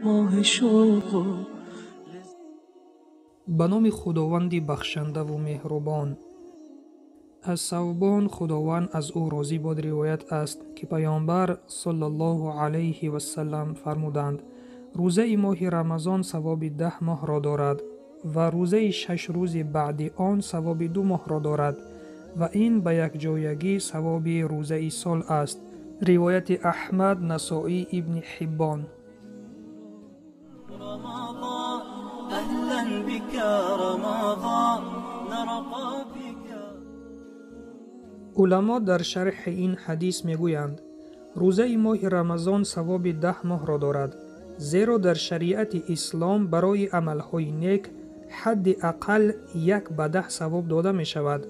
Моҳи шавқу. Ба номи Худованди бахшандаву меҳрубон. Аз Савбон, Худованд аз ӯ розӣ бод, ривоят аст, ки Паёмбар саллаллоҳу алайҳи вассалам фармуданд: рӯзаи моҳи Рамазон савоби 10 моҳро дорад ва рӯзаи 6 рӯзи баъди он савоби 2 моҳро дорад ва ин ба якҷоягӣ савоби рӯзаи сол аст. Ривояти Аҳмад, Насоӣ, Ибни Ҳиббон. Уламо дар шарҳи ин ҳадис мегӯянд: рӯзаи моҳи Рамазон савоби 10 моҳро дорад, зеро дар шариати ислом барои амалҳои нек ҳадди ақал 1 ба 10 савоб дода мешавад.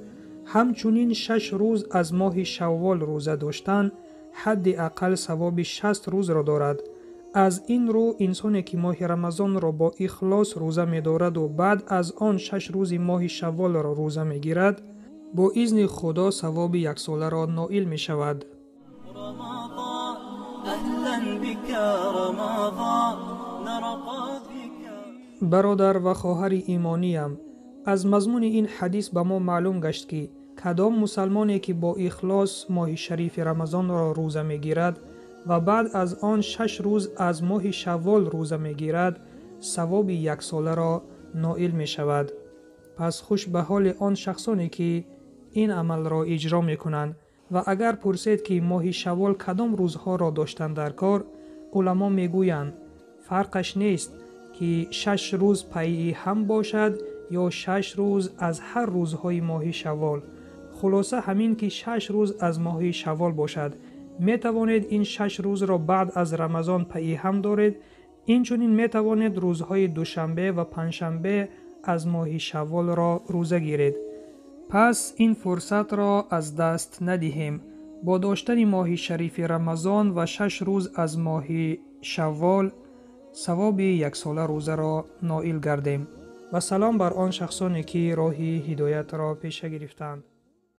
Ҳамчунин 6 рӯз аз моҳи Шаввол рӯза доштан ҳадди ақал савоби 60 рӯзро дорад. Аз ин рӯ инсоне ки моҳи Рамазонро бо ихлос рӯза медораду баъд аз он 6 рӯзи моҳи Шавволро рӯза мегирад, бо изни Худо савоби яксоларо ноил мешавад. Бародар ва хоҳари имониям, аз мазмуни ин ҳадис ба мо маълум гашт, ки кадом мусалмоне ки бо ихлос моҳи шарифи Рамазонро рӯза мегирад ва баъд аз он 6 рӯз аз моҳи Шаввол рӯза мегирад, савоби яксоларо ноил мешавад. Пас хуш ба ҳоли он шахсоне ки ин амалро иҷро мекунанд. Ва агар пурсед, ки моҳи Шаввол кадом рӯзҳоро доштан дар кор, уламо мегӯянд, фарқаш нест, ки 6 рӯз пайи ҳам бошад ё 6 рӯз аз ҳар рӯзҳои моҳи Шаввол. Хулоса ҳамин ки 6 рӯз аз моҳи Шаввол бошад. Метавонед ин 6 рӯзро баъд аз Рамазон пайи ҳам доред. Инчунин метавонед рӯзҳои душанбе ва панҷшанбе аз моҳи Шавволро рӯза гиред. Пас ин фурсатро аз даст надиҳем. Бо доштани моҳи шарифи Рамазон ва 6 рӯз аз моҳи Шаввол савоби яксола рӯзаро ноил гардем. Ва салом бар он шахсоне ки роҳи ҳидоятро пеша гирифтанд.